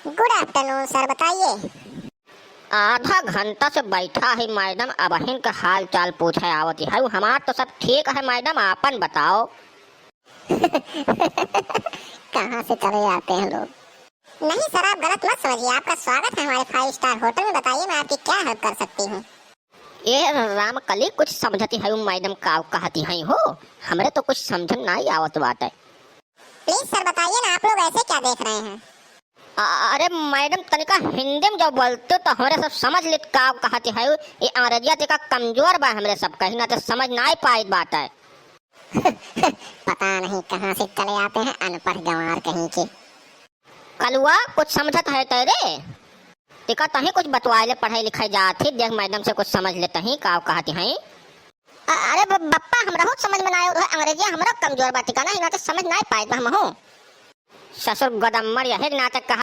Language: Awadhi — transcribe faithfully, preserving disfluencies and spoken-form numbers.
Good afternoon sir, बताइए। आधा घंटा से बैठा है मैडम, अबहिन का हाल चाल पूछे आवत है। हमार तो सब ठीक है मैडम, आपन बताओ। कहाँ से चले आते हैं लोग। नहीं सर, आप गलत मत समझिए, आपका स्वागत है हमारे five star hotel में। बताइए, मैं आपकी क्या help कर सकती हूँ? ए रामकली, कुछ समझती है मैडम, काव कहती है हो? हमरे तो कुछ समझ नाई आवत बाटे। Please sir, बताइए ना, आप लोग ऐसे क्या देख रहे हैं? अ-, अरे मैडम, तनिका हिंदी में जो बोलते तो हमरे सब समझ लेत काव कहती है। ये अंग्रेजिया तनिका कमजोर बा हमरे सब, कहीं ना तो समझ नाई पाइत बाटे। पता नहीं कहाँ से चले आते हैं अनपढ़ गंवार कहीं के। कलुआ, कुछ समझत है तैरे? तिका तहीं कुछ बतवाए ले, पढ़ाई लिखाई जात ही, देख मैडम से कुछ समझ ले तहीं, काव कहती हैं। अ-, अरे ब-, बप्पा, हमरा हो समझ में ना आयो, अंग्रेजिया हमरा कमजोर बा, तिका ना, ना तो समझ ना पाए बा हमहू। ससुर गदम्मर यही ना तो कहा